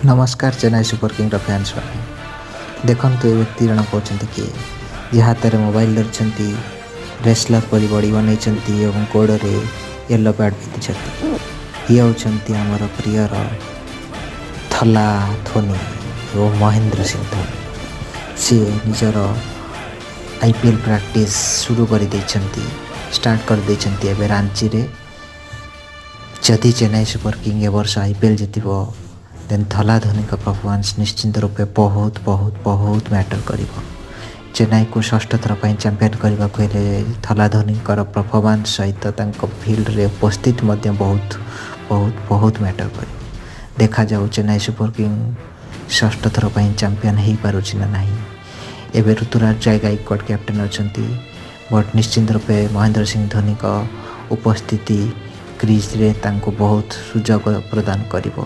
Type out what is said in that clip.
ନମସ୍କାର Chennai super କିଙ୍ଗର fans ମାନେ। ଦେଖନ୍ତୁ, ଏ ବ୍ୟକ୍ତି ଜଣକ ହେଉଛନ୍ତି କିଏ, ଯିଏ ହାତରେ ମୋବାଇଲ ଧରିଛନ୍ତି, ରେସଲର ପରି ବଡି ବନେଇଛନ୍ତି ଏବଂ ଗୋଡ଼ରେ ୟେଲୋ ପ୍ୟାଡ୍ ପିନ୍ଧିଛନ୍ତି। ଇଏ ହେଉଛନ୍ତି ଆମର ପ୍ରିୟର ଥଲା ଧୋନି ଓ ମହେନ୍ଦ୍ର ସିଂ ଧୋନି। ସିଏ ନିଜର ଆଇପିଏଲ୍ ପ୍ରାକ୍ଟିସ୍ ଶୁରୁ କରିଦେଇଛନ୍ତି, ଷ୍ଟାର୍ଟ କରିଦେଇଛନ୍ତି ଏବେ ରାଞ୍ଚିରେ। ଯଦି ଚେନ୍ନାଇ ସୁପର କିଙ୍ଗ ଏ ବର୍ଷ ଆଇପିଏଲ୍ ଜିତିବ, ଦେନ୍ ଥଲା ଧୋନିଙ୍କ ପରଫର୍ମାନ୍ସ ନିଶ୍ଚିନ୍ତ ରୂପେ ବହୁତ ବହୁତ ବହୁତ ମ୍ୟାଟର୍ କରିବ। ଚେନ୍ନାଇକୁ ଷଷ୍ଠ ଥର ପାଇଁ ଚାମ୍ପିୟନ୍ କରିବାକୁ ହେଲେ ଥଲା ଧୋନିଙ୍କର ପରଫର୍ମାନ୍ସ ସହିତ ତାଙ୍କ ଫିଲ୍ଡରେ ଉପସ୍ଥିତ ମଧ୍ୟ ବହୁତ ବହୁତ ବହୁତ ମ୍ୟାଟର୍ କରିବ। ଦେଖାଯାଉ ଚେନ୍ନାଇ ସୁପର କିଙ୍ଗ ଷଷ୍ଠ ଥର ପାଇଁ ଚାମ୍ପିୟନ୍ ହେଇପାରୁଛି ନା ନାହିଁ। ଏବେ ଋତୁରାଜ ଗାଇକୱାଡ଼ କ୍ୟାପ୍ଟେନ୍ ଅଛନ୍ତି, ବଟ୍ ନିଶ୍ଚିନ୍ତ ରୂପେ ମହେନ୍ଦ୍ର ସିଂ ଧୋନିଙ୍କ ଉପସ୍ଥିତି କ୍ରିଜ୍ରେ ତାଙ୍କୁ ବହୁତ ସୁଯୋଗ ପ୍ରଦାନ କରିବ।